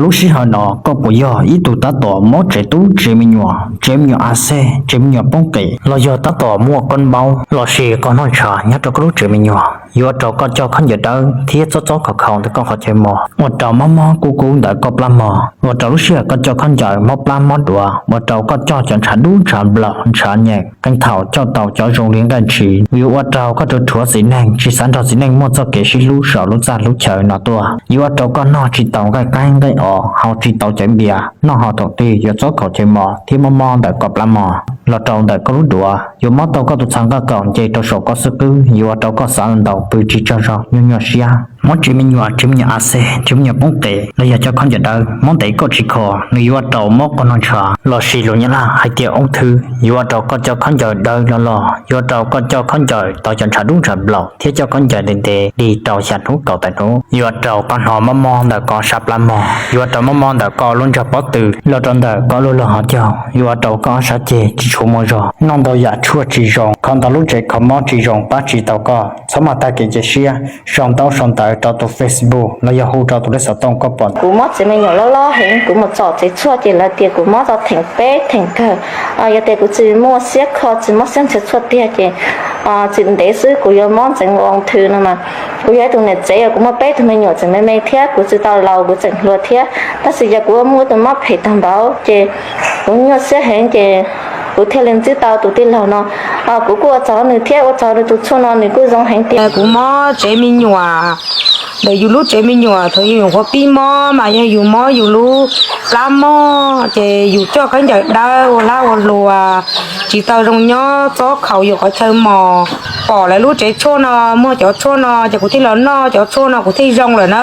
Lub sij hawm no koj puas yog ib tug tab tom mob tsev tub tsev me nyuam, tsev me nyuam a xej, tsev me nyuam poob qes, los yog tab tom muaj koob maub lossis koj noj ntshav nyob rau koj lub tsev me nyuam? Yuav ua rau koj coj khaub ncaws dawb thiab txob txob khaus khaus ntawm koj qhov chaw mos, ua rau mob mob kub kub ntawm koj plab mos, ua rau lub sij hawm koj coj khaub ncaws mob plab mob duav, ua rau koj coj cov ntshav dub ntshav nplaum ntshav nyeem. Qee thaum coj tau cov zoo li nqaij ntshiv, yuav ua rau koj rua rhuav txiv neej, tsis xav nrog txiv neej muaj txoj kev sib hlub saum lub txaj lub chaw no tuaj. Yuav ua rau koj noj tsis tau nqaij qaib nqaij os, haus tsis tau cov npias, noj ho thaum twg yuav txob khaus chaw mos thiab mob mob ntawm koj plab mos, los rau ntawm koj lub duav, yuav mob tau koj tus txha nqaj qaum nce rau saum koj xub qwb, yuav ua rau koj xav ntau pw tsis tsaug zog nyuaj nyuaj siab. Mob tsev me nyuam, tsev me nyuam a xej, tsev me nyuam poob qes, los yog cov khaub ncaws dawb mob ntev koj tsis kho, nws yuav ua rau mob koj noj ntshav, lossis lus Nyab Laj hais tias ung thư, yuav ua rau koj coj khaub ncaws dawb loj loj, yuav ua rau koj coj khaub ncaws tau cov ntshav dub ntshav nplaum thiab coj khaub ncaws ntev ntev li rau xya hnub kaum tawm hnub, yuav ua rau koj hnov mob mob ntawm koj sab plab mos, yuav ua rau mob mob ntawm koj lub ntsag pob tw los rau ntawm koj lub lub hauv caug, yuav ua rau koj ob sab ceg tsis tshua muaj zog, noj ntau yam tshuaj tsis zoo, kho ntau lub tsev kho mob tsis zoo pab tsis tau koj. Txhob maj tag kev cia siab, sau ntaub sau ntawv rau tus Facebook los yog hu rau tus lej xov tooj koj pom. Kuv mob tsev me nyuam loj loj heev, kuv mus txog tsev tshuaj ces lawv tias kuv mob tau theem peb theem kawg. Yog tias kuv tsis muaj siab kho, tsis muaj siab nrhiav tshuaj tiag ces tsis ntev xwb kuv yuav mob ntxeev ua ung thư no mas. Kuv yog ib tug niam tsev, yog kuv muaj peb tug me nyuam tseem me me thiab kuv tsis tau laus kuv tseem hluas thiab, tab sis yog kuv muaj tus mob phem tag npaum ces kuv nyuaj siab heev ces kuv thiaj li ntsib tau tus tij laug no. Kuv kuj ua tsaug nws thiab ua tsaug nws tus tshuaj no nws kuj zoo heev tiag. Kuv mob tsev me nyuam, ntawm yus lub tsev me nyuam thaum yus nyuam qhuav pib mob mas yog yus mob yus lub plab mog ces yus coj khaub ncaws dawb ua hlab ua hlua, tsis tau zoo nyob, txob khaus yus qhov chaw mos. Pom lawv lub tsev tshuaj no muaj cov tshuaj no ces kuv thiaj los noj cov tshuaj no kuv thiaj zoo lawm na.